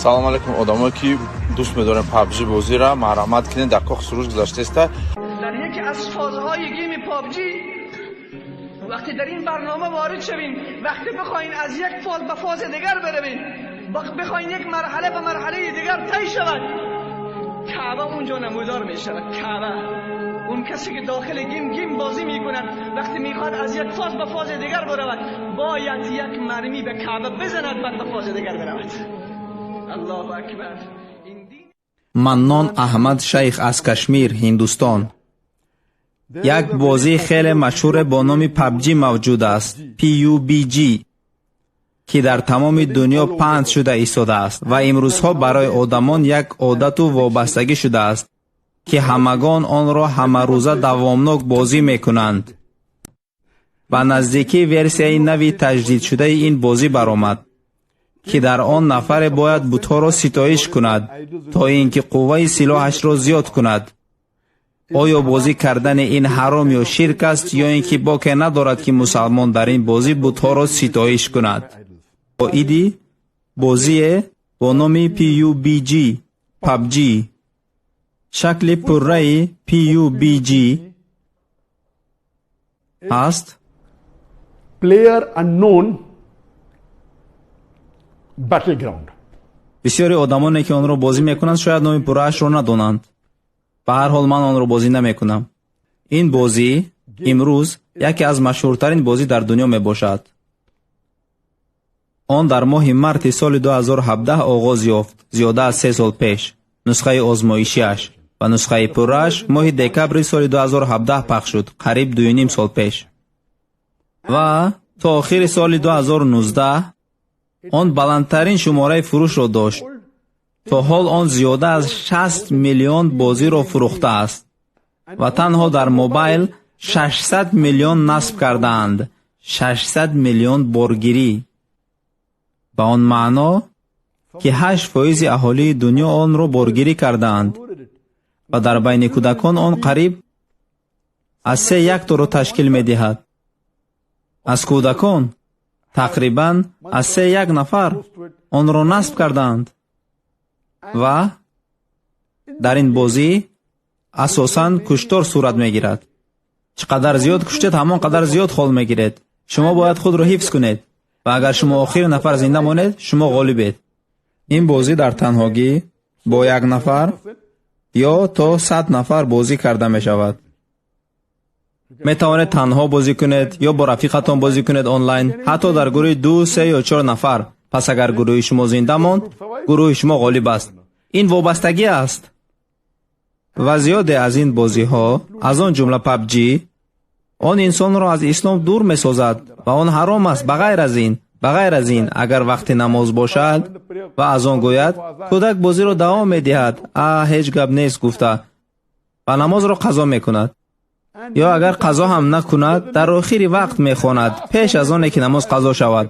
Салом алейкум, одамое ки дӯст медорем PUBG бозира, марҳамат кунед, дар Кохи Суруш гузаштеста. Дар яке аз фазҳои game PUBG вақте дар ин барнома ворид шавем, вақте бихоҳем аз як фаз ба фази дигар биравем, бихоҳем як марҳала ба марҳалаи дигар тай шавад, Каъба онҷо намудор мешавад. Каъба, он касе ки дохили game бозӣ мекунад, вақте мехоҳад аз як фаз ба фази дигар биравад, бояд як мармӣ ба Каъба бизанад, баъд ба фази дигар биравад. Аллоҳу акбар. Маннон Аҳмад Шайх аз Кашмир, Ҳиндустон. Як бозии хеле машҳуре бо номи PUBG мавҷуд аст, PUBG, ки дар тамоми дунё паҳн шуда истодааст ва имрӯзҳо барои одамон як одату вобастагӣ шудааст, ки ҳамагон онро ҳамарӯза давомнок бозӣ мекунанд. Ба наздикӣ версияи нави таҷдидшудаи ин бозӣ баромад, ки дар он нафаре бояд бутҳоро ситоиш кунад, то ин ки қувваи силоҳашро зиёд кунад. Оё бозӣ кардани ин ҳаром ё ширк аст, ё ин ки боке надорад, ки мусалмон дар ин бозӣ бутҳоро ситоиш кунад? Оиди бозие бо номи PUBG, PUBG, шакли пурраи PUBG аст Player Unknown Battleground. Бисёри одамоне, ки онро бозӣ мекунанд, шояд номи пурраашро надонанд. Ба ҳар ҳол, ман онро бозӣ намекунам. Ин бозӣ имрӯз яке аз машҳуртарин бозӣ дар дунё мебошад. Он дар моҳи марти соли 2017 оғоз ёфт, зиёда аз 3 сол пеш нусхаи озмоишиаш, ва нусхаи пуррааш моҳи декабри соли 2017 пахш шуд, қариб 2,5 сол пеш, ва то охири соли 2019 он баландтарин шумораи фурӯшро дошт. То ҳол он зиёда аз 60 миллион бозиро фурӯхтааст ва танҳо дар мобайл 600 миллион насб кардаанд, 600 миллион боргирӣ, ба он маъно, ки 8 фоизи аҳолии дунё онро боргирӣ кардаанд ва дар байни кӯдакон он қариб аз се якторо ташкил медиҳад. Аз кӯдакон тақрибан аз се як нафар онро насб кардаанд. Ва дар ин бозӣ асосан куштор сурат мегирад. Чӣ қадар зиёд куштед, ҳамон қадар зиёд хол мегиред. Шумо бояд худро ҳифз кунед ва агар шумо охири нафар зинда монед, шумо ғолибед. Ин бозӣ дар танҳогӣ, бо як нафар ё то 100 нафар бозӣ карда мешавад. Метавонед танҳо бозӣ кунед ё бо рафиқатон бозӣ кунед онлайн, ҳатто дар гурӯҳи ду, се ё чор нафар. Пас агар гурӯҳи шумо зинда монд, гурӯҳи шумо ғолиб аст. Ин вобастагӣ аст ва зиёде аз ин бозиҳо, аз он ҷумла PUBG, он инсонро аз ислом дур месозад ва он ҳаром аст. Ба ғайр аз ин, агар вақти намоз бошад ва азон гӯяд, кӯдак бозиро давом медиҳад, а ҳеҷ гап нест гуфта, ва намозро қазо мекунад. Ё агар қазо ҳам накунад, дар охири вақт мехонад, пеш аз оне ки намоз қазо шавад.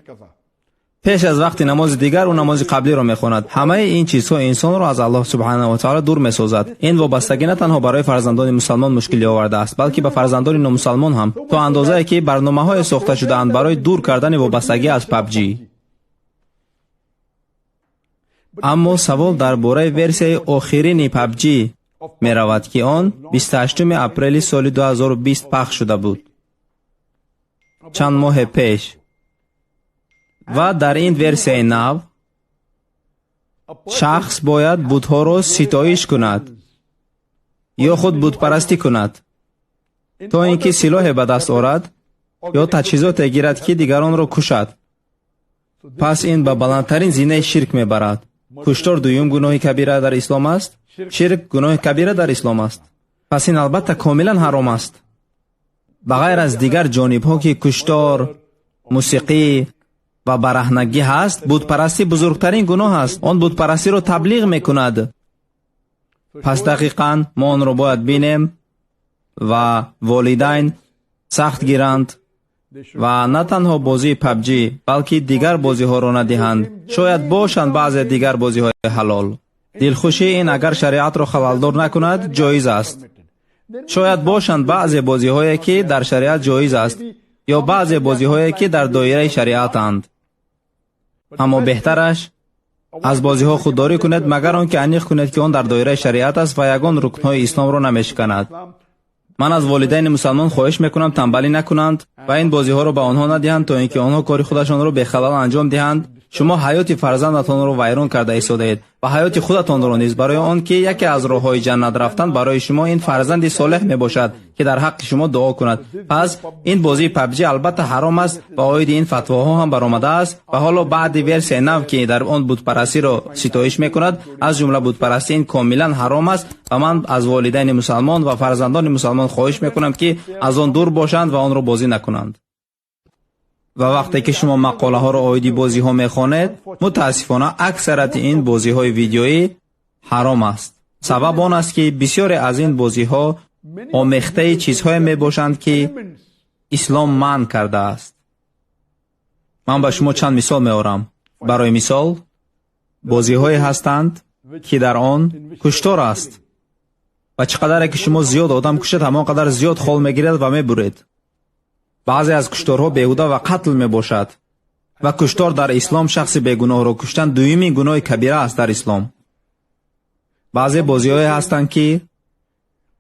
Пеш аз вақти намози дигар ӯ намози қаблиро мехонад. Ҳамаи ин чизҳо инсонро аз Аллоҳ субҳанаҳу ва таъоло дур месозад. Ин вобастагӣ на танҳо барои фарзандони мусалмон мушкилӣ овардааст, балки ба фарзандони номусалмон ҳам, то андозае ки барномаҳое сохта шудаанд барои дур кардани вобастагӣ аз PUBG. Аммо савол дар бораи версияи охирини PUBG меравад, ки он 28 апрели соли 2020 пахш шуда буд, чанд моҳе пеш. Ва дар ин версияи нав шахс бояд бутҳоро ситоиш кунад ё худ бутпарастӣ кунад, то ин ки силоҳе ба даст орад ё таҷҳизоте гирад, ки дигаронро кушад. Пас ин ба баландтарин зинаи ширк мебарад. Куштор дуюм гуноҳи кабира дар ислом аст, ширк гуноҳи кабира дар ислом аст. Пас ин албатта комилан ҳаром аст. Ба ғайр аз дигар ҷонибҳо, ки куштор, мусиқӣ ва бараҳнагӣ ҳаст, бутпарастӣ бузургтарин гуноҳ аст. Он бутпарастиро таблиғ мекунад. Пас дақиқан мо онро бояд бинем ва волидайн сахт гиранд ва на танҳо бозии PUBG, балки дигар бозиҳоро надиҳанд. Шояд бошанд баъзе дигар бозиҳои ҳалол. Дилхушӣ ин агар шариатро халалдор накунад, ҷоиз аст. Шояд бошанд баъзе бозиҳое, ки дар шариат ҷоиз аст, ё баъзе бозиҳое, ки дар доираи шариатанд, аммо беҳтараш Аз бозиҳо худдорӣ кунед, магар он ки аниқ кунед, ки он дар доираи шариат аст ва ягон рукнҳои исломро намешиканад. Ман аз волидайни мусалмон хоҳиш мекунам танбалӣ накунанд ва ин бозиҳоро ба онҳо надиҳанд, то ин ки онҳо кори худашонро бехалал анҷом диҳанд. Шумо ҳаёти фарзандатонро вайрон карда истодаед ва ҳаёти худатонро низ, барои он ки яке аз роҳҳои ҷаннат рафтан барои шумо ин фарзанди солеҳ мебошад, ки дар ҳаққи шумо дуо кунад. Пас ин бозии PUBG албатта ҳаром аст ва оиди ин фатвоҳо ҳам баромадааст ва ҳоло баъди версияи нав, ки дар он бутпарастиро ситоиш мекунад, аз ҷумла бутпарастӣ, ин комилан ҳаром аст ва ман аз волидайни мусалмон ва фарзандони мусалмон хоҳиш мекунам, ки аз он дур бошанд ва онро бозӣ накунанд. Ва вақте ки шумо мақолаҳоро оиди бозиҳо мехонед, мутаассифона аксарияти ин бозиҳои видеоӣ ҳаром аст. Сабаб он аст, ки бисёре аз ин бозиҳо омехтаи чизҳое мебошанд, ки ислом манъ кардааст. Ман ба шумо чанд мисол меорам. Барои мисол, бозиҳое ҳастанд, ки дар он куштор аст ва чӣ қадаре ки шумо зиёд одам кушед, ҳамон қадар зиёд хол мегиред ва мебуред. Баъзе аз кушторҳо беҳуда ва қатл мебошад ва куштор дар ислом, шахси бегуноҳро куштан, дуюмин гуноҳи кабира аст дар ислом. Баъзе бозиҳое ҳастанд, ки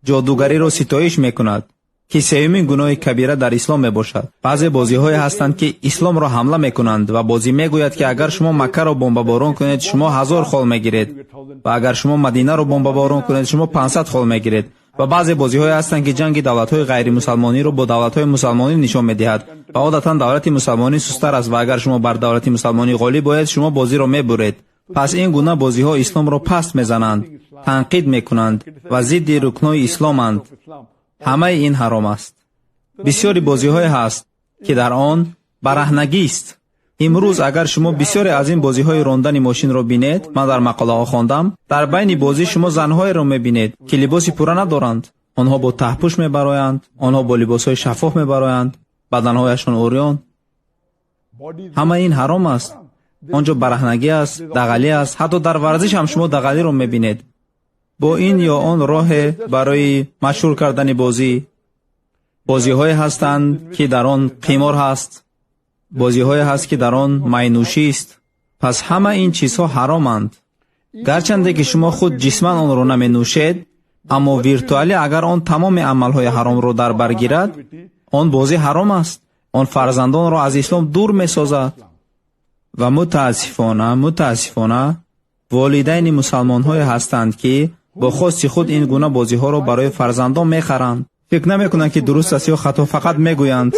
ҷодугариро ситоиш мекунад, ки сеюмин гуноҳи кабира дар ислом мебошад. Баъзе бозиҳое ҳастанд, ки исломро ҳамла мекунанд ва бозӣ мегӯяд, ки агар шумо Маккаро бомбаборон кунед, шумо 1000 хол мегиред ва агар шумо Мадинаро бомбаборон кунед, шумо 500 хол мегиред. Ва баъзе бозиҳое ҳастанд, ки ҷанги давлатҳои ғайримусалмониро бо давлатҳои мусалмонӣ нишон медиҳад ва одатан давлати мусалмонӣ сустар аст ва агар шумо бар давлати мусалмонӣ ғолиб оед, шумо бозиро мебуред. Пас ин гуна бозиҳо исломро паст мезананд, танқид мекунанд ва зидди рукнҳои исломанд. Ҳамаи ин ҳаром аст. Бисёри бозиҳое ҳаст, ки дар он бараҳнагист. Имрӯз агар шумо бисёре аз ин бозиҳои рондани мошинро бинед, ман дар мақолаҳо хондам, дар байни бозӣ шумо занҳоеро мебинед, ки либоси пурра надоранд. Онҳо бо таҳпӯш мебароянд, онҳо бо либосҳои шаффоф мебароянд, баданҳояшон урён. Ҳамаи ин ҳаром аст. Он ҷо бараҳнагӣ аст, дағалӣ аст. Ҳатто дар варзиш ҳам шумо дағалиро мебинед. Бо ин ё он роҳе барои машҳур кардани бозӣ. Бозиҳое ҳастанд, ки дар он қимор ҳаст. Бозиҳое ҳаст, ки дар он майнӯшист. Пас ҳама ин чизҳо ҳароманд. Гарчанде ки шумо худ ҷисман онро наменӯшед, аммо виртуалӣ агар он тамоми амалҳои ҳаромро дар бар гирад, он бозӣ ҳаром аст. Он фарзандонро аз ислом дур месозад. Ва мутаассифона волидайни мусалмонҳое ҳастанд, ки бо хости худ ин гуна бозиҳоро барои фарзандон мехаранд. Фикр намекунанд, ки дуруст аст ё хато, фақат мегӯянд: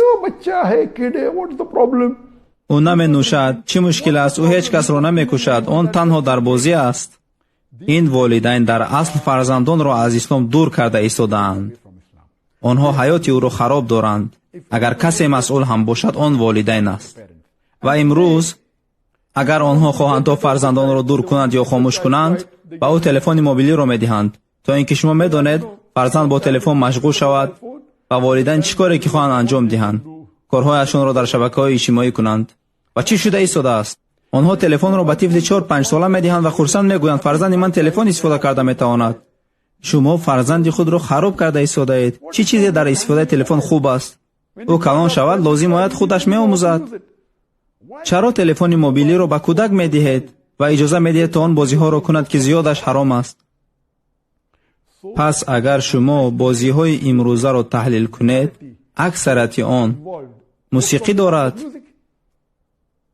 ӯ наменӯшад, чӣ мушкил аст, ӯ ҳеҷ касро намекушад, он танҳо дар бозӣ аст. Ин волидайн дар асл фарзандонро аз ислом дур карда истодаанд. Онҳо ҳаёти ӯро хароб доранд. Агар касе масъул ҳам бошад, он волидайн аст. Ва имрӯз агар онҳо хоҳанд то фарзандонро дур кунанд ё хомӯш кунанд, ба ӯ телефони мобилиро медиҳанд, то ин ки шумо медонед фарзанд бо телефон машғул шавад ва волидайн чӣ коре ки хоҳанд анҷом диҳанд, корҳояшонро дар шабакаҳои иҷтимоӣ кунанд. Ва чӣ шуда истодааст? Онҳо телефонро ба тифли 4-5 сола медиҳанд ва хурсанд мегӯянд: фарзанди ман телефон истифода карда метавонад. Шумо фарзанди худро хароб карда истодаед. Чӣ чизе дар истифодаи телефон хуб аст? Ӯ калон шавад, лозим ояд худаш меомӯзад. Чаро телефони мобилиро ба кӯдак медиҳед ва иҷоза медиҳед, то он бозиҳоро кунад, ки зиёдаш ҳаром аст? Пас агар шумо бозиҳои имрӯзаро таҳлил кунед, аксарияти он мусиқӣ дорад.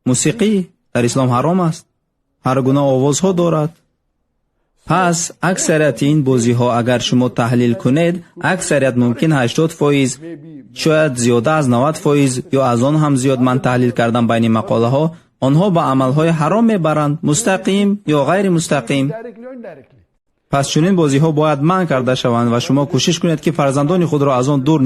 Мусиқӣ дар ислом ҳаром аст. Ҳар гуна овозҳо дорад. Пас аксарияти ин бозиҳо агар шумо таҳлил кунед, аксарият мумкин 80%, шояд зиёда аз 90% ё аз он ҳам зиёд, ман таҳлил кардам байни мақолаҳо, онҳо ба амалҳои ҳаром мебаранд, мустақим ё ғайримустақим. Пас чунин бозиҳо бояд манъ карда шаванд ва шумо кӯшиш кунед, ки фарзандони худро аз он дур